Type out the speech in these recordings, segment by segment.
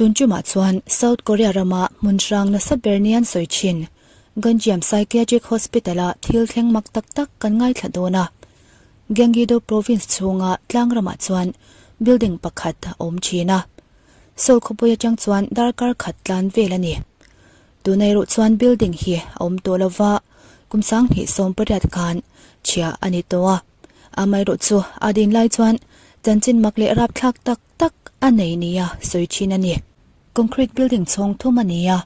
Tun tumah chuan South Korea rama hmun hrang nasa ber nia an sawi thin Ganjiam Psychiatric Hospital-a thil thleng mak tak tak kan ngaithla dawn a. Gyeonggi-do Province chhunga tlang ramah chuan building pakhat a awm thin a. Seoul khawpui atang chuan darkar khat tlan vel a ni. Tuna erawh chuan building hi a awm tawh lova, kum 2018 khan chhia a ni tawh a. Amaherawh chu a din lai chuan chanchin mak leh rapthlak tak tak a nei nia sawi thin a ni. Concrete building chhawng thum a ni a,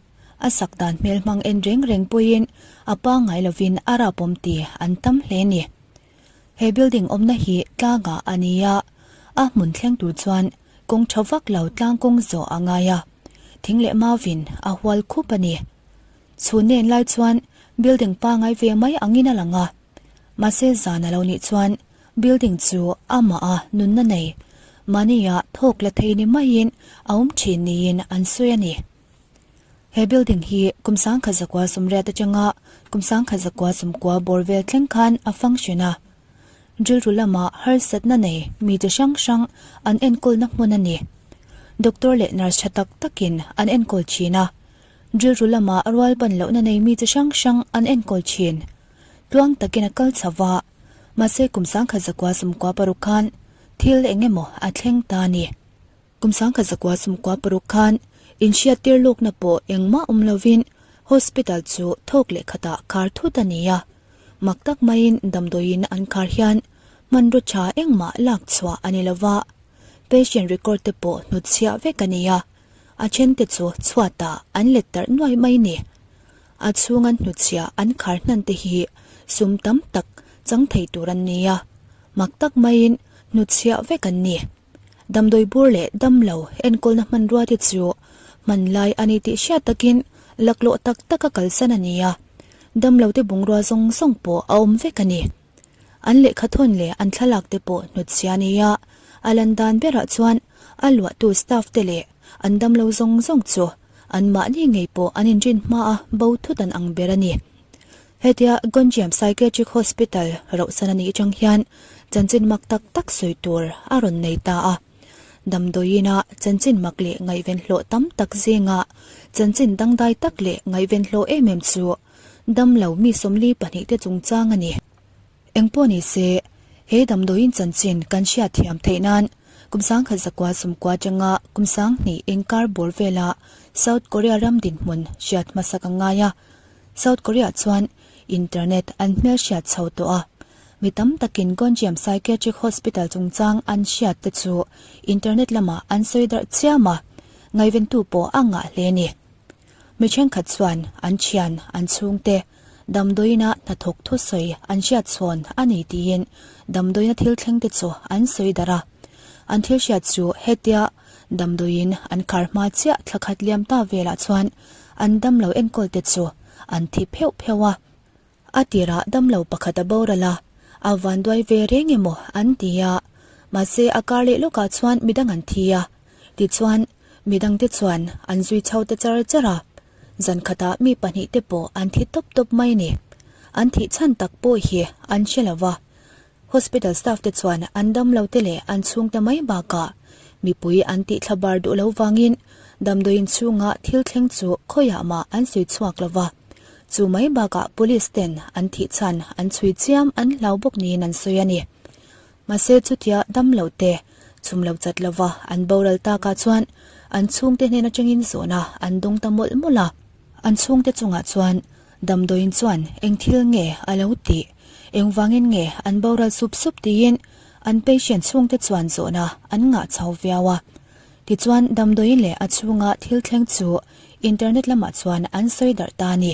a sak dan hmel hmang en reng reng pawhin a pangngai lovin a rapawm ti an tam hle a ni. He building awmna hi tlangah a ni a, a hmun thleng tur chuan kawng tha vak lo tlang kawng zawh a ngai a, thing leh mauvin a hual khup a ni. Chhun nen lai chuan building pangngai ve mai angin a lang a, mahse zan a lo nih chuan building chu amah a nunna nei mahnia thawk la thei ni maiin a awm thin niin an sawi a ni. He building hi kum 1980 atanga kum 1990 bawr vel thleng khan a function a. Rilru lama harsatna nei mi chi hrang hrang an enkawlna hmun a ni. Doctor leh nurse tha tak takin an enkawl thin a. Rilru lama rual ban lohna nei mi chi hrang hrang an enkawl thin. Tluang takin a kal chho va, mahse kum 1996 khan thil eng emaw a thleng ta a ni. Kum 1996 khan inhriattir lawkna pawh engmah awm lovin hospital chu thawk leh khatah khar thut a ni a, mak tak maiin damdawiin an khar hian hmanraw tha engmah lak chhuah a ni lova, patient record te pawh hnutchhiah vek a ni a, a then te chu chhuatah an let tarh nuai mai ni. A chhung an hnutchhiah an khar hnan te hi sum tam tak chang thei tur an ni a, mak tak maiin hnutchhiah vek an ni. Damdawi bur leh damlo enkawlna hmanrua te chu hmanlai a ni tih hriat takin laklawh tak taka kalsan a ni a, damlo te bungrua zawng zawng pawh a awm vek a ni. An lehkha thawn leh an thlalak te pawh hnutchhia a ni a, a lan dan berah chuan a luahtu staff te leh an damlo zawng zawng chu anmahni ngei pawh an inrin hmaa bo thut an ang ber a ni. Hetia Gonjiam Psychiatric Hospital rohsan a nih atang hian chanchin mak tak tak sawi tur a rawn nei ta a. Damdawiina chanchin mak leh ngaihven hlawh tam tak zinga chanchin dangdai tak leh ngaihven hlawh em em chu damlo mi 42 te chungchang a ni. Engpawh ni se, he damdawiin chanchin kan hriat thiam theih nan kum 1990 atanga kum 2000 inkar bawr vela South Korea ram dinhmun hriat hmasak a ngai a. South Korea chuan internet an hmelhriat chho tawh a, mi tam takin Gonjiam Psychiatric Hospital chungchang an hriat te chu internet lamah an sawi darh chiam a, ngaihventu pawh a ngah hle a ni. Mi thenkhat chuan an thian, an chhungte, damdawiina hnathawk thusawi an hriat chhawn a ni tiin damdawiina thil thleng te chu an sawi darh a. An thil hriat chu hetia damdawiin an khar hma chiah thla khat liam ta velah chuan An damlo enkawl te chu an thi pheuh pheuh a, a tirah damlo pakhat a boral a, a vanduai ve reng emaw an ti a, mahse a kar leh lawkah chuan midang an thi a, tichuan midangte chuan an zui chho ta char char a, zan khatah mi pahnihte pawh an thi tawp tawp mai a ni. An thih chhan tak pawh hi an hre lo va, Hospital staff te chuan an damlo te leh an chhungte mai bakah mipui an tih thla bar duh lo vangin damdawiin chhunga thil thleng chu khawiah mah an sawi chhuak lo va. Chu mai bakah police ten an thih chhan an chhui chiam an hlau bawk niin an sawi a ni. Mahse chutia damlo te chhum lo chat lova an boral takah chuan an chhungte hnen atangin zawhna an dawng ta mawlh mawlh a. An chhungte chungah chuan Damdawiin chuan eng thil nge a lo tih, engvangin nge an boral sup sup tiin an patient chhungte chuan zawhna an ngah chho viau a. Tichuan damdawiin leh a chhunga thil thleng chu internet lamah chuan an sawi darh ta a ni.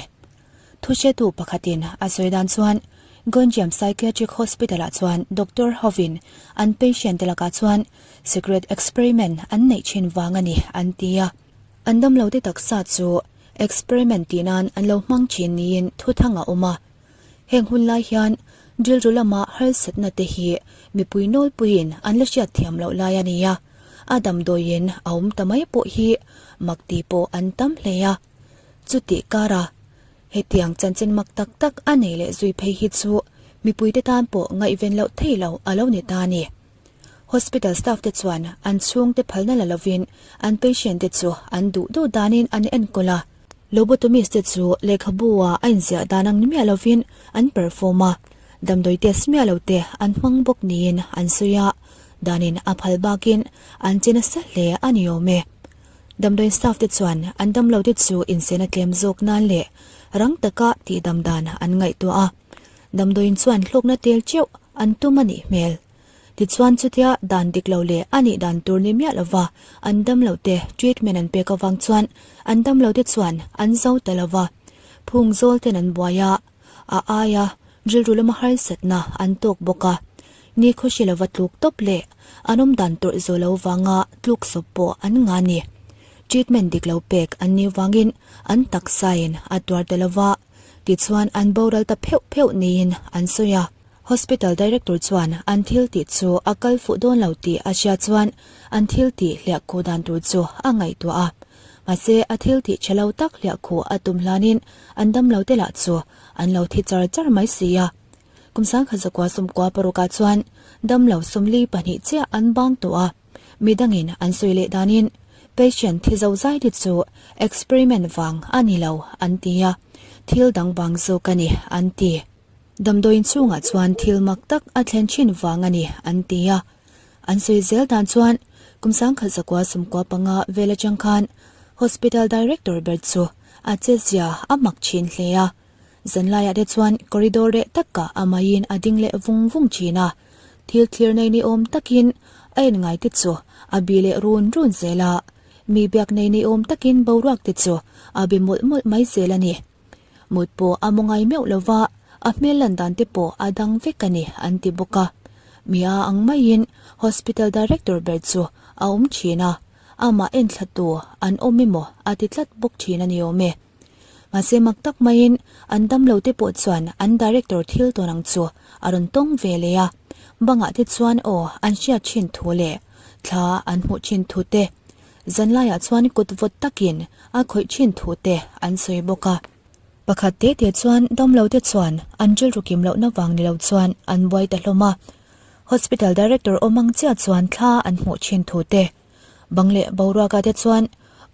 Thuhretu pakhatin a sawi dan chuan Gonjiam Psychiatric Hospital-ah chuan doctor hovin an patient te lakah chuan secret experiment an neih thin vang a ni an ti a. An damlote taksa chu Experiment tih nan an lo hmang thin niin thuthang a awm a. Heng hun lai hian rilru lama harsatna te hi mipui nawlpuiin an la hriat thiam loh lai a ni a, a damdawiin a awm ta mai pawh hi mak tih pawh an tam hle a. Chutih kara hetiang chanchin mak tak tak a nei leh zui phei hi chu mipuite tan pawh ngaihven loh thei lo a lo ni ta a ni. Hospital staff te chuan an chhungte phalna la lovin an patient te chu an duh duh danin an enkawl a. Lobotomist te chu lehkhabu ah a inziah dan ang ni miah lovin an perform a, damdawi test miah lo te an hmang bawk niin an sawi a, danin a phal bakin an che nasa hle a ni awm e. Damdawiin staff te chuan an damlo te chu insena tlem zawk nan leh rang taka tihdam dan an ngaihtuah a, damdawiin chuan hlawkna tel teuh an tum a nih hmel. Tichuan chutia dan dik lo leh a nih dan tur ni miah lova an damlo te treatment an pek avang chuan an damlo te chuan an zo ta lova, phung zawl ten an buai a, a aia rilru lama harsatna an tawk bawk a, ni khawhri lova tluk tawp leh an awm dan tawrh zawh lo vanga tluk sawp pawh an nga ni. Treatment dik lo pek an nih vangin an taksain a tuar ta lova, tichuan an boral ta pheuh pheuh niin an sawi a. Hospital Director chuan an thil tih chu a kal fuh dawn lo tih a hria chuan an thil tih hliah khuh dan tur chu a ngaihtuah a. Mahse a thil tih tha lo tak hliah khuh a tum hlanin an damlo te lah chu an lo thi char char mai si a. Kum sangkhat zakua sawmkua parukah chuan damlo 42 chiah an bang tawh a. Midangin an sawi leh danin patient thi zo zai te chu experiment vang a ni lo an ti a, thil dang vang zawk a ni an ti. Damdawiin chhungah chuan thil mak tak a thlen thin vang a ni an ti a. An sawi zel dan chuan kum 1900 95 vel atang khan Hospital Director ber chu a chetzia a mak thin hle a. Zanlaiah te chuan corridor reh takah a maiin a ding leh vung vung thin a. Thil thlir nei ni awm takin a en ngai te chu a bi leh run run zel a. Mi biak nei ni awm takin boruak te chu a bi mawlh mawlh mai zel a ni. Mut pawh a maw ngai meuh lova, a hmel lan dan te pawh a dang vek a ni an ti bawk a. Mi a ang maiin Hospital Director ber chu a awm thin a, amah enthlatu an awm emaw a ti tlat bawk thin a ni awm e. Mahse mak tak maiin an damlo te pawh chuan an Director thil tawn ang chu a rawn tawng ve leh a, bangah te chuan aw an hriat thin thu leh thla an hmuh thin thu te, Zanlaiah chuan kut vawt takin a khawih thin thu te an sawi bawk a. Pakhat te te chuan damlo te chuan an rilru kim lohna vang ni lo chuan an buai ta hlawm a. Hospital Director awm ang chiah chuan thla an hmuh thin thu te, bang leh boruaka te chuan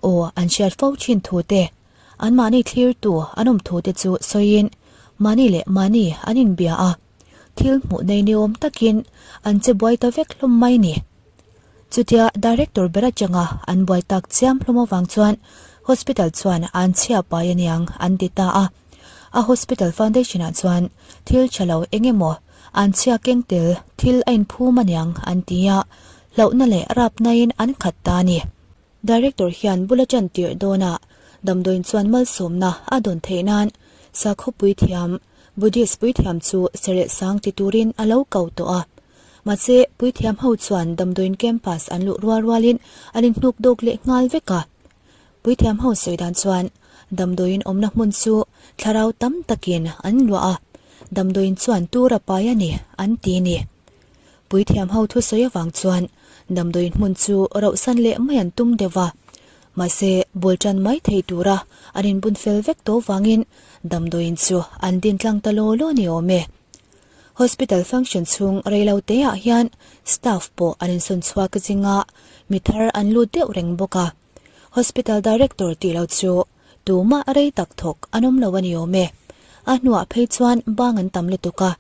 aw an hriat fo thin thu te, anmahni thlirtu an awm thu te chu sawiin mahni leh mahni an inbia a. Thil hmuh nei ni awm takin an che buai ta vek hlawm mai ni. Chutia Director ber atanga an buai tak chiam hlawm avang chuan Hospital chuan an chhia pai aniang an ti ta a. A Hospital Foundation ah chuan thil tha lo eng emaw an chhia keng tel thil a inphum aniang an ti a, hlauhna leh rapnain an khat ta a ni. Director hian bula tan tirh dawnah damdawiin chuan malsawmna a dawn theih nan sakhaw puithiam, Buddhist puithiam chu sereh sang ti turin a lo ko tawh a. Mahse, puithiam ho chuan damdawiin campus an luh rual rualin an inhnuk dawk leh nghal vek a. Puithiam ho sawi dan chuan damdawiin awmna hmun chu thlarau tam takin an luah a, damdawiin chuan tur a pai a ni an ti a ni. Puithiam ho thusawi avang chuan damdawiin hmun chu rauhsan leh mai an tum deuh va. Mahse, bul tan mai thei tura an inbun fel vek tawh vangin damdawiin chu an din tlang ta law law ni awm e. Hospital function chhung reilo te ah hian staff pawh an insawn chhuak zing a, mi thar an lut deuh reng bawk a. Hospital director tih lo chu tumah rei tak thawk an awm lo a ni awm e. A hnuah phei chuan bang an tam lutuk a,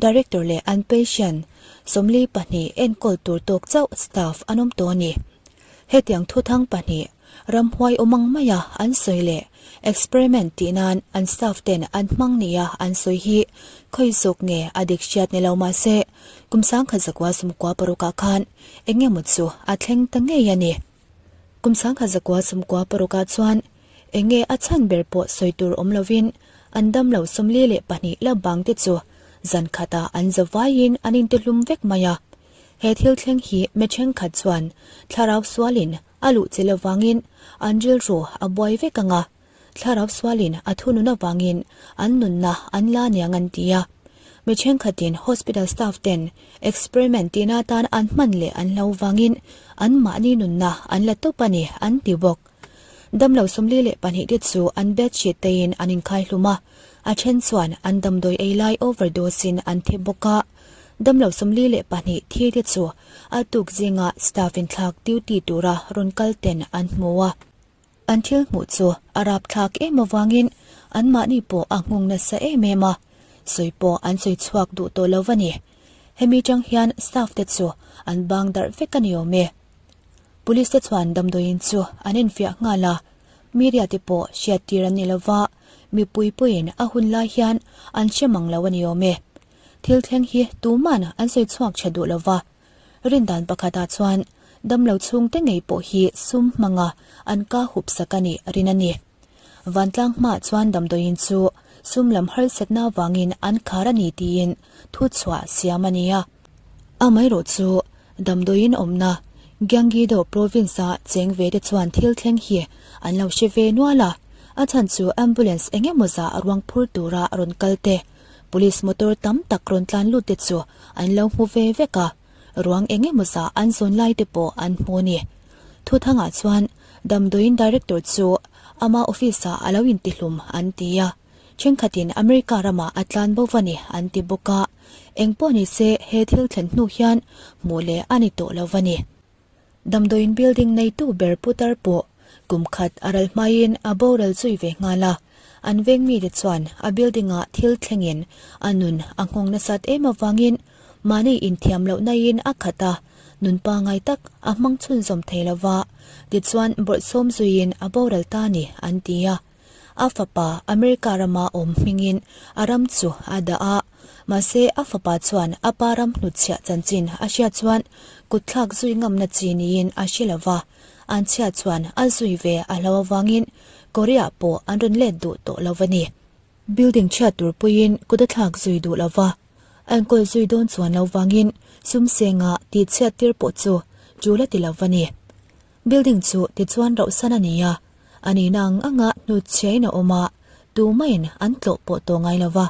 director leh an patient 42 enkawl tur tawk chauh staff an awm tawh a ni. Hetiang thuthang pahnih ramhuai awm ang maia an sawi leh experiment tih nan an staff ten an hmang nia an sawi hi khawi zawk nge a dik hriat ni lo mahse kum 1996 ah khan eng emaw chu a thleng ta ngei a ni. Kum 1996 ah chuan eng nge a chhan ber pawh sawi tur awm lovin an damlo 42 la bang te chu zan khatah an za vaiin an intihlum vek mai a. He thil thleng hi mi thenkhat chuan thlarau sualin a luh che lovangin an rilru a buai vek ang a, thlarau sualin a thunun avangin an nunna an la niang an ti a. Mi thenkhatin hospital staff ten experiment tihna atan an hman leh an hlo vangin an mahni nunna an la tawp a ni an ti bawk. Damlo 42 te chu an bed sheet tein an inkhai hlum a, a then chuan an damdawi ei lai overdose in an thi bawk a. Damlo 42 thi te chu a tuk zinga staff inthlak duty tura rawn kal ten an hmu a. An thil hmuh chu a rapthlak em avangin anmahni pawh a nghawng nasa em em a, sawi pawh an sawi chhuak duh tawh lo a ni. Hemi tang hian staff te chu an bang darh vek a ni awm e. Police te chuan damdawiin chu an enfiah nghal a, media te pawh hriattir an ni lova, mipui pawhin a hun lai hian an hre mang lo a ni awm e. Thil thleng hi tuman an sawi chhuak tha duh lova, Rindan pakhatah chuan damlo chhungte ngei pawh hi sum hmanga an ka hup sak a nih rin a ni. Vantlang hmaah chuan damdawiin chu sum lam harsatna avangin an khar a ni tiin thuchhuah siam a ni a. Amaherawh chu damdawiin awmna Gyeonggi-do province-a cheng ve te chuan thil thleng hi an lo hre ve nual a, a chhan chu ambulance eng emaw zah ruang phur tura rawn kal te, Police motor tam tak rawn tlan lut te chu an lo hmu ve vek a, ruang eng emaw zah an zawn lai te pawh an hmu a ni. Thuthangah chuan damdawiin director chu ama office ah a lo intihlum an ti a, thenkhatin America ramah a tlan bo va ni an ti bawk a, engpawh ni se he thil thlen hnu hian hmuh leh a ni tawh lo va ni. Damdawiin building neitu ber putar pawh kum khat a ral hmaiin a boral zui ve nghal a, an veng mite chuan a building ah thil thlengin a nun a nghawng nasat em avangin mahni inthiam lohnain a khat a, nun pangai tak a hmang chhunzawm thei lova, tichuan bawrhsawm zuiin a boral ta ni an ti a. A fapa America rama awm hmingin a ram chu a dah a, mahse a fapa chuan a pa ram hnutchhiah chanchin a hriat chuan kutthlak zui ngamna chi niin a hre lo va, an chhiat chuan a zui ve a hlo avangin Korea pawh an rawn let duh tawh lo a ni. Building chhiat tur puiin kut a thlak zui duh lo va, a enkawl zui dawn chuan lo vangin sum senga tihchhiat tir pawh chu tul a ti lo va ni. Building chu tichuan rauhsan a ni a, a nihna ang anga hnutchhiain a awm a, tumahin an tlawh pawh tawh ngai lo va,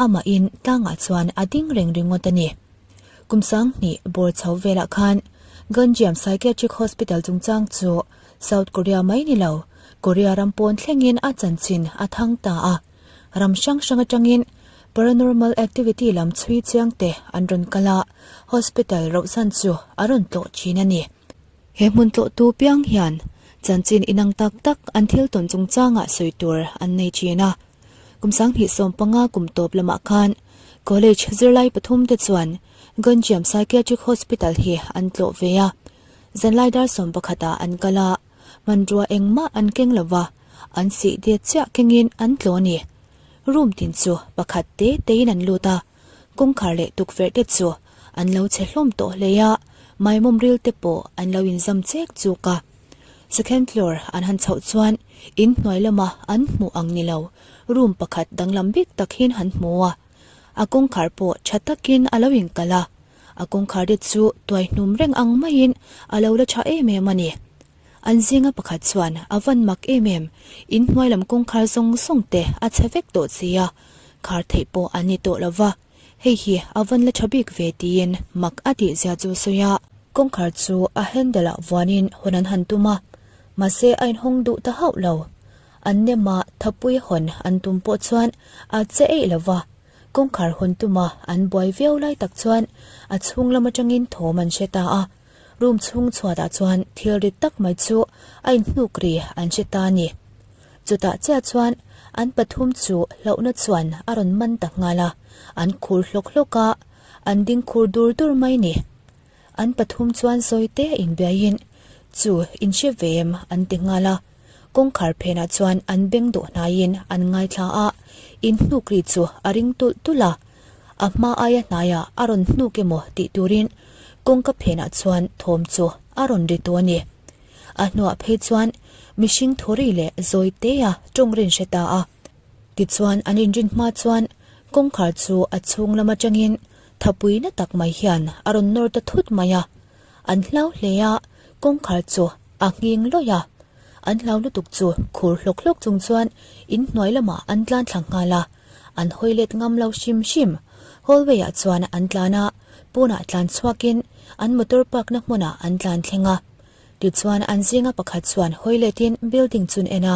amahin tlangah chuan a ding reng ringawt a ni. Kum 2000 bawr chho velah khan Ganjiam Psychiatric Hospital chungchang chu South Korea mai ni lo, Korea ram pawn thlengin a chanchin a thang ta a, ram hrang hrang atangin paranormal activity lam chhui chiang te an rawn kal a, hospital rauhsan chu a rawn tlawh thin a ni. He hmun tlawhtu piang hian chanchin inang tak tak an thil tawn chungchangah sawi tur an nei thin a. Kum 2015 kum tawp lamah khan College zirlai pathum te chuan Ganjiam Psychiatric Hospital hi an tlawh ve a. Zanlai dar 11 ah an kal a, hmanrua engmah an keng lo va, an sih det chiah kengin an tlawh a ni. Room tin chu pakhat te tein an lut a. Kawngkhar leh tukverh te chu an lo chhe hlawm tawh hle a, maimawm ril te pawh an lo inzam chek chuk a. Second floor an han chhoh chuan in hnuai lama an hmuh ang ni lo, room pakhat danglam bik tak hian han hmu a. A kawngkhar pawh tha takin a lo inkalh a, a kawngkhar te chu tuai hnum reng ang maiin a lo la tha em em a ni. An zinga pakhat chuan a van mak em em, in hnuai lam kawngkhar zawng zawng te a chhe vek tawh si a, khar theih pawh an ni tawh lo va, hei hi a van la tha bik ve tiin mak a tih zia chu sawi a. Kawngkhar chu a handle ah vuanin hawn an han tum a, mahse a inhawng duh ta hauh lo. An nema thapui hawn an tum pawh chuan a che eih lo va, kawngkhar hawn tuma an buai viau lai tak chuan a chhung lam atangin thawm an hre ta a. Room chhung chhuatah chuan thil rit tak mai chu a inhnuk ri an hre ta a ni. Chutah chiah chuan an pathum chu hlauhna chuan a rawn man ta nghal a, an khur hlawk hlawk a, an ding khur dur dur mai ni. An pathum chuan zawi te a inbiaiin, Chu, in hre ve em? an ti nghal a. Kawngkhar phenah chuan an beng dawh hnaiin an ngaithla a, inhnuk ri chu a ring tulh tulh a. A hma aia hnaiah a rawn hnuk emaw tih turin kawngka phenah chuan thawm chu a rawn ri tawh a ni. A hnuah phei chuan mihring thaw ri leh zawi tea tawng rin hre ta a. Tichuan an inrin hma chuan kawngkhar chu a chhung lam atangin thapui na tak mai hian a rawn nawr ta thut mai a. An hlau hle a, kawngkhar chu a nghing lawih a. An hlau lutuk chu khur hlawk hlawk chung chuan inhnuai lamah an tlan thla nghal a. An hawi let ngam lo hrim hrim. Hallway ah chuan an tlan a, pawnah tlan chhuakin an motor park na hmunah an tlan thleng a. Tichuan an zinga pakhat chuan hawi letin building chun en a,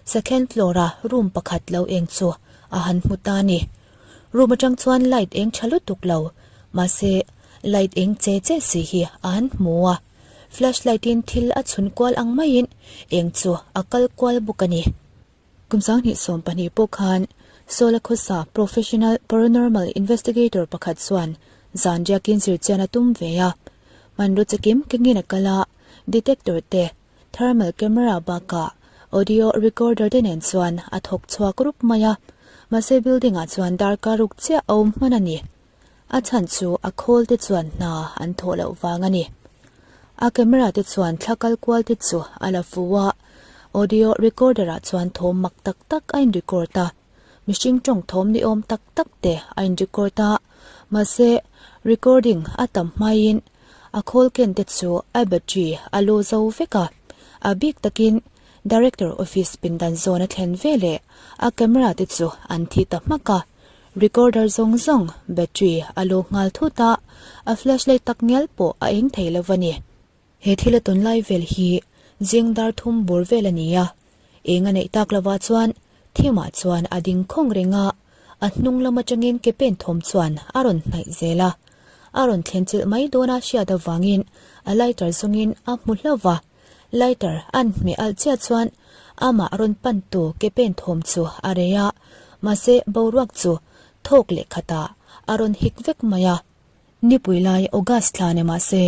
second floor a room pakhat lo eng chu a han hmu ta a ni. Room atang chuan light eng tha lutuk lo. Mahse, light eng che che si hi a han hmu a, flashlight in thil a chhun kual ang maiin eng chu a kal kual bawk a ni. Kum 2020 pawh khan Seoul-a khawsa professional paranormal investigator pakhat chuan zan riakin zirchian a tum ve a. Hmanraw chikim kengin a kal a, detector te, thermal camera bakah audio recorder te nen chuan a thawk chhuak rup mai a. Mahse building ah chuan darkar ruk chiah a awm hman a ni. A chhan chu a khawl te chuan hna an thawh loh vang a ni. A camera te chuan thla kal kual te chu a la fu a, audio recorder ah chuan thawm mak tak tak a in record a, mihring tawng thawm ni awm tak tak te a in record a, mahse recording a tam hmaiin a khawl ken te chu a battery a lu zo vek a, a bik takin director office pindan zawn a thlen veleh a camera te chu an thi ta hmak a. Recorder zawng zawng battery a lo nghal thut a, a flashlight tak ngial pawh a eng thei lo a ni. He thil a tawn lai vel hi zing dar thum bur vel a ni a, eng a neih tak lovah chuan thimah chuan a ding khawng reng a, a hnung lam atangin ke pen thawm chuan a rawn hnaih zel a, a rawn thlen chilh mai dawna hriat avangin a lighter zawngin a hmu hlauh va. Lighter an hmeh alh chiah chuan amah rawn pantu ke pen thawm chu a rei a, mahse boruak chu thawk leh khatah a rawn hik vek mai a. Nipui lai August thla ni mahse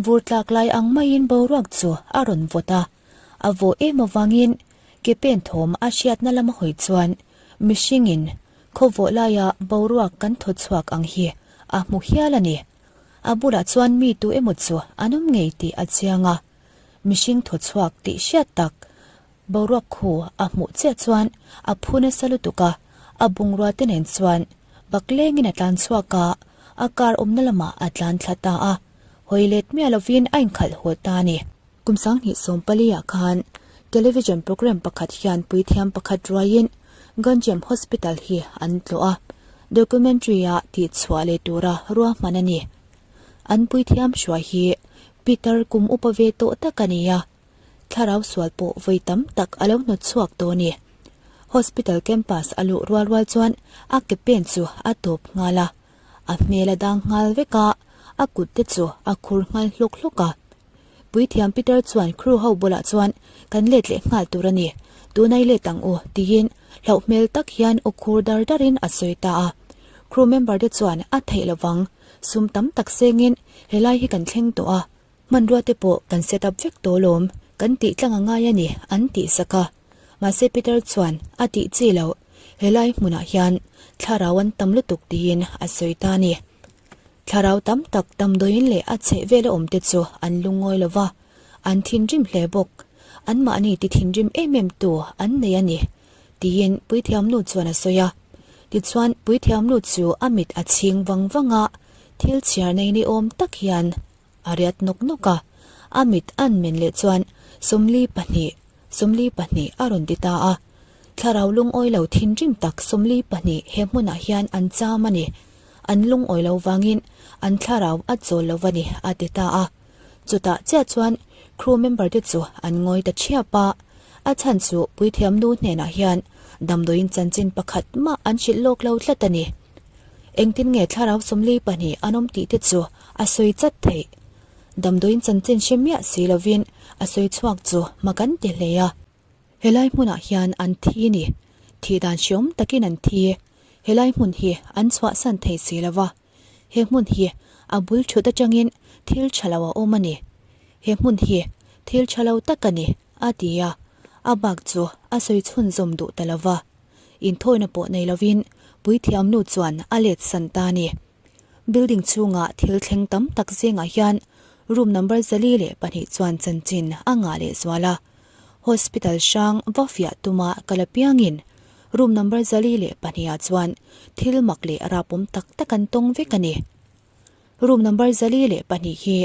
vur tlak lai ang maiin boruak chu a rawn vawt a, a vawh em avangin ke pen thawm a hriatna lama hawi chuan mihringin khawvawh laia boruak kan thaw chhuak ang hi a hmu hial a ni. A bulah chuan mi tu emaw chu an awm ngei tih a chiang a, mihring thaw chhuak tih hriat tak boruak khu a hmuh chiah chuan a phu nasa lutuk a, a bungrua te nen chuan bak lengin a tlan chhuak a, a car awmna lamah a tlan thla ta a, hawi let miah lovin a inkhalh haw ta a ni. Kum 2014 ah khan television programme pakhat hian puithiam pakhat ruaiin Ganjam Hospital hi an tlawh a, documentary ah tihchhuah leh tura ruahman a ni. An puithiam hruai hi Peter kum upa ve tawh tak a ni a, thlarau sual pawh vawi tam tak a lo hnawt chhuak tawh a ni. Hospital campus a luh rual rual chuan a ke pen chu a tawp nghal a, a hmel a dang nghal vek a, a kut te chu a khur nghal hlawk hlawk a. Puithiam Peter chuan crew ho bulah chuan kan let leh nghal tur a ni, tunai let ang u tiin hlauh hmel tak hian aw khur dar darin a sawi ta a. Crew member te chuan a theih lovang, sum tam tak sengin helai hi kan thleng tawh a, hmanrua te pawh kan set up vek tawh lawm, kan tih tlang a ngai a ni an tih sak a. Mahse Peter chuan a tih chi loh, helai hmunah hian thlarau an tam lutuk tiin a sawi ta a ni. Thlarau tam tak damdawiin leh a chheh vela awmte chu an lungngawi lo va, an thinrim hle bawk. Anmahni ti thinrim em em tu an nei a ni, tiin puithiamnu chuan a sawi a. Tichuan, puithiamnu chu a mit a chhing vang vang a, thil chhiar nei ni awm tak hian a riat nawk nawk a. A mit an men leh chuan 42, 42 a rawn ti ta a. Thlarau lungawi lo thinrim tak 42 he hmunah hian an cham a ni. An lungawi lo vangin an thlarau a chawl lo a ni, a ti ta a. Chutah chiah chuan crew member te chu an ngawi ta thiap a. A chhan chu puithiam nu hnenah hian damdawiin chanchin pakhat mah an hrilh lawk lo tlat a ni. Engtin nge thlarau 42 an awm tih te chu a sawi chat theih? Damdawiin chanchin hre miah si lovin a sawi chhuak chu hma kan ti hle a. Helai hmunah hian an thi ni. Thih dan hreawm takin an thi. Helai hmun hi an chhuahsan thei si lo va. He hmun hi a bul thut atangin thil tha lo a awm a ni. He hmun hi thil tha lo tak a ni, a ti a. A bak chu a sawi chhunzawm duh ta lo va. Inthawina pawh nei lovin puithiamnu chuan a let san ta a ni. Building chhunga thil thleng tam tak zingah hian room number 402 chuan chanchin a ngah leh zual a. Hospital hrang va fiah tuma kal apiangin room number 402 ah chuan thil mak leh rapawm tak tak an tawng vek a ni. Room number 402 hi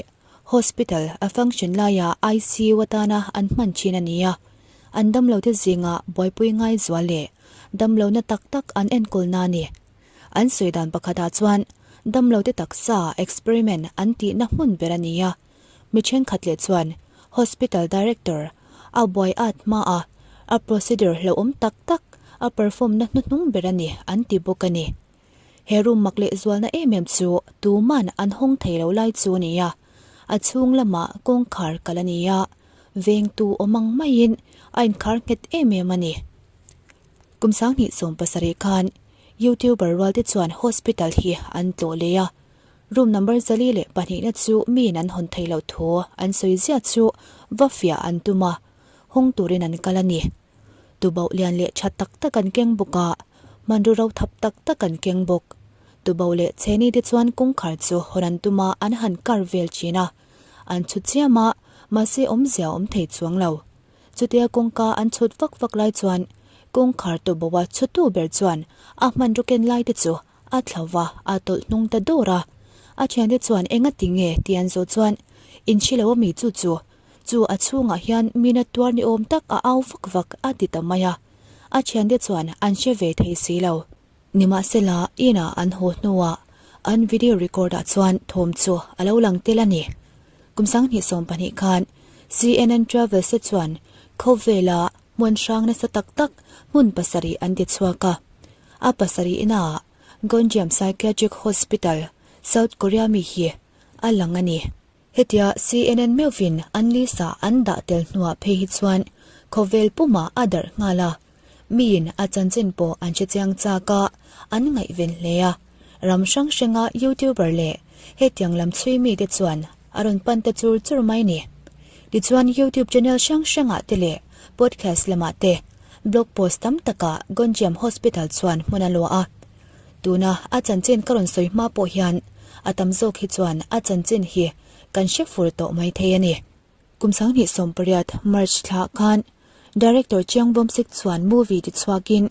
hospital a function laia ICU atana an hman thin a ni a, an damlote zinga buaipui ngai zual leh damlohna tak tak an enkawlna a ni. An sawi dan pakhatah chuan damlote taksa experiment an tihna hmun ber a ni a, mi thenkhat leh chuan hospital director a buai at hma a, a procedure hlauhawm tak tak a perform na hnuhnung ber a ni an ti bawk a ni. He room mak leh zualna em em chu tuman an hawng thei lo lai chu a ni a, a chhung lamah kawngkhar kal a ni a, vengtu awm ang maiin a inkhar nghet em em a ni. Kum 2017 khan YouTuber rualte chuan hospital hi an tlawh leh a, room number 402 na chu miin an hawn thei loh thu an sawi zia chu va fiah an tum a, hawng turin an kal a ni. Tubauh lian leh tha tak tak an keng bawk a, hmanraw ro thap tak tak an keng bawk. Tubauh leh chheni te chuan kawngkhar chu hawn an tum a, an han kar vel thin a. An chhut chiam a, mahse awmzia awm thei chuang lo. Chutia kawngka an chhut vak vak lai chuan kawngkhar tubauh a chhutu ber chuan a hmanraw ken lai te chu a thlo va, a tawlh hnung ta dawr a. A thiante chuan enga ti nge tih an zawh chuan, Inhri lo ami chu chu Chu a chhungah hian mina tuar ni awm tak a au vak vak a ti ta mai a, a thiante chuan an hre ve thei si lo. Nimahsela, inah an haw hnuah an video record ah chuan thawm chu a lo lang tel a ni. Kum 2020 khan CNN Travels te chuan khawvela hmun hrang nasa tak tak hmun pasarih an ti chhuak a, a pasarihnaah Gonjiam Psychiatric Hospital, South Korea mi hi a lang a ni. Hetia CNN meuhvin an list-ah an dah tel hnuah phei hi chuan khawvel pumah a darh nghal a, miin a chanchin pawh an hre chiang chak a, an ngaihven hle a. Ram hrang hranga YouTuber leh hetiang lam chhui mite chuan a rawn pan ta chur chur mai ni. Tichuan YouTube channel hrang hrangah te leh podcast lamah te blog post tam takah Gonjiam Hospital chuan hmun a luah a. Tuna a chanchin ka rawn sawi hma pawh hian a tam zawk hi chuan a chanchin hi kan hre fur tawh mai thei a ni. Kum 2018 March thla khan Director Chiang Bawmsik chuan movie ti chhuakin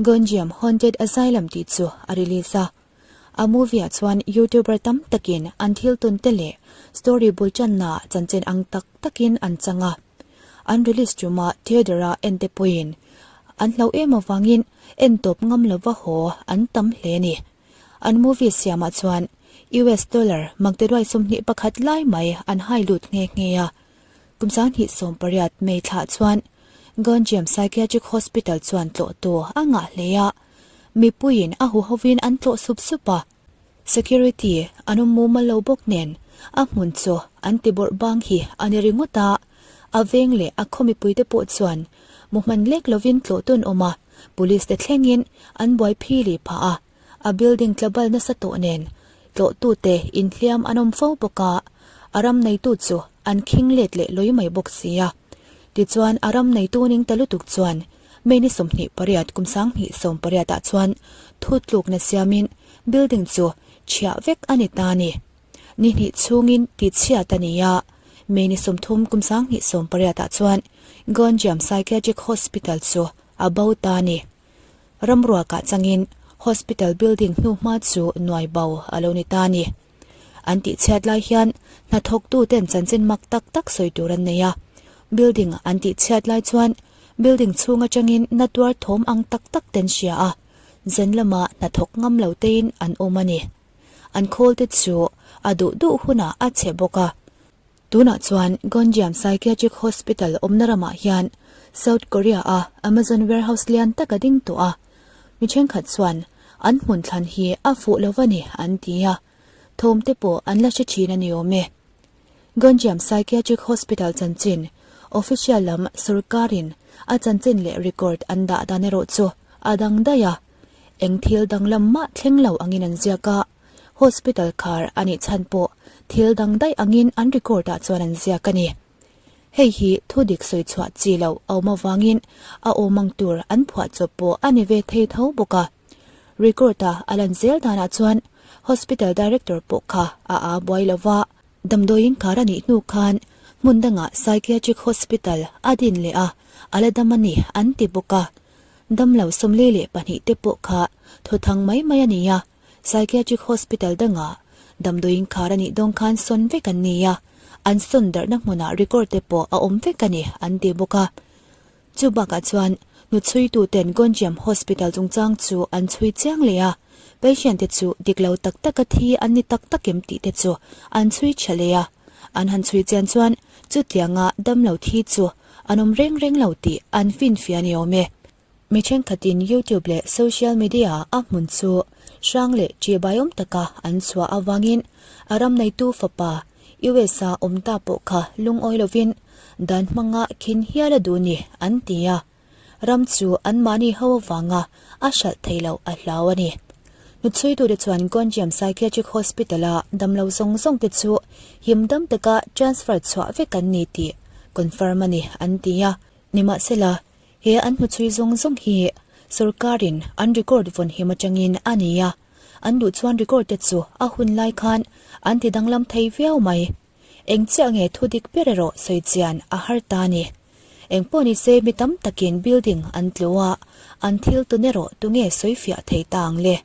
Gonjiam Haunted Asylum tih chu a release a. A movie ah chuan YouTuber tam takin an thil tawn te leh story bul tanna chanchin ang tak takin an chang a. An release ṭuma theatre a en te pawhin an hlauh em avangin en tawp ngam lova haw an tam hle a ni. An movie siamah chuan US dollar maktaduai 21 lai mai an hai lut nghe nghe a. Kum 2018 May thlah chuan Gonjiam Psychiatric Hospital chuan tlawhtu a ngah hle a, mipuiin a huhovin an tlawh sup sup a. Security an awm mumal lo bawk nen a hmun chu an ti bawrh bang hi a ni ringawt a, a veng leh a khaw mipuite pawh chuan mu hman lek lovin tlawh tawn awm a, police te thlengin an buai phi lih phah a, a building tla bal nasa tawh nen tlawhtute inhliam an awm fo bawk a, a ram neitu chu an khing let leh lawi mai bawk si a. Tichuan a ram neitu ning ta lutuk chuan May ni 28 kum 2018 ah chuan thutlukna siamin building chu chhiah vek a ni ta a ni. Ni hnih chhungin tichhiat a ni a, May ni 30 kum 2018 ah chuan Gonjiam Psychiatric Hospital chu a bo ta a ni. Ramruakah changin hospital building hnuhma chu nuai bo a lo ni ta a ni. An tihchhiat lai hian hnathawktuten chanchin mak tak tak sawi tur an nei a. Building an tihchhiat lai chuan building chhung atangin na tuar thawm ang tak tak ten hria a, zan lama hnathawk ngam lo tein an awm a ni. An khawl te chu a duh duh hunah a chhe bawk a. Tunah chuan Gonjiam Psychiatric Hospital awmna ramah hian South Korea-a Amazon warehouse lian tak a ding tawh a, mi thenkhat chuan an hmun thlan hi a fuh lo va ni an ti a, thawm te pawh an la hre thin a ni awm e. Gonjiam Psychiatric Hospital chanchin official lam sorkarin a chanchin leh record an dah dan erawh chu a dang daih a, eng thil danglam mah thleng lo angin an ziak a. Hospital khar a nih chhan pawh thil dang daih angin an record ah chuan an ziak a ni. Hei hi thu dik sawi chhuah chi loh a awm avangin a awm ang tur an phuah chawp pawh a ni ve thei tho bawk a. Record a a lan zel danah chuan Hospital Director pawh kha a aa buai lo va, damdawiin khar a nih hnu khan hmun dangah Psychiatric Hospital a din leh a, a la dam a ni an ti bawk a. Damlo 42 te pawh kha thawthang mai mai a ni a. Psychiatric Hospital dangah damdawiin khar a nih dawn khan sawn vek an ni a, an sawn darhna hmunah record te pawh a awm vek a ni an ti bawk a. Chu bakah chuan hnuchhuituten Gonjiam Hospital chungchang chu an chhui chiang leh a, patient te chu dik lo tak taka thi an ni tak tak em tih te chu an chhui tha leh a. An han chhui chian chuan chutianga damlo thi chu an awm reng reng lo tih an finfiah a ni awm e. Mi thenkhatin YouTube leh social media a hmun chu Hrang leh ṭihbaiawm taka an chhuah avangin a ram neitu fapa US-a awm ta pawh kha lungawi lovin dan hmanga khin hial a duh ni an ti a. Ram chu anmahni ho avanga a hralh thei loh a hlau a ni. Hnuchhuitute chuan Gonjiam Psychiatric Hospital-a damlo zawng zawngte chu himdam taka transfer chhuah vek an ni tih confirm a ni an ti a. Nimahsela, he an hnuchhui zawng zawng hi sorkarin an record vawnhim atangin a ni a, an duh chuan record te chu a hun lai khan an ti danglam thei viau mai. Eng chiah nge thu dik ber erawh sawi chian a har ta a ni. Eng pawh ni se mi tam takin building an tlu a, an thil tun erawh tunge sawi fiah thei ta ang le?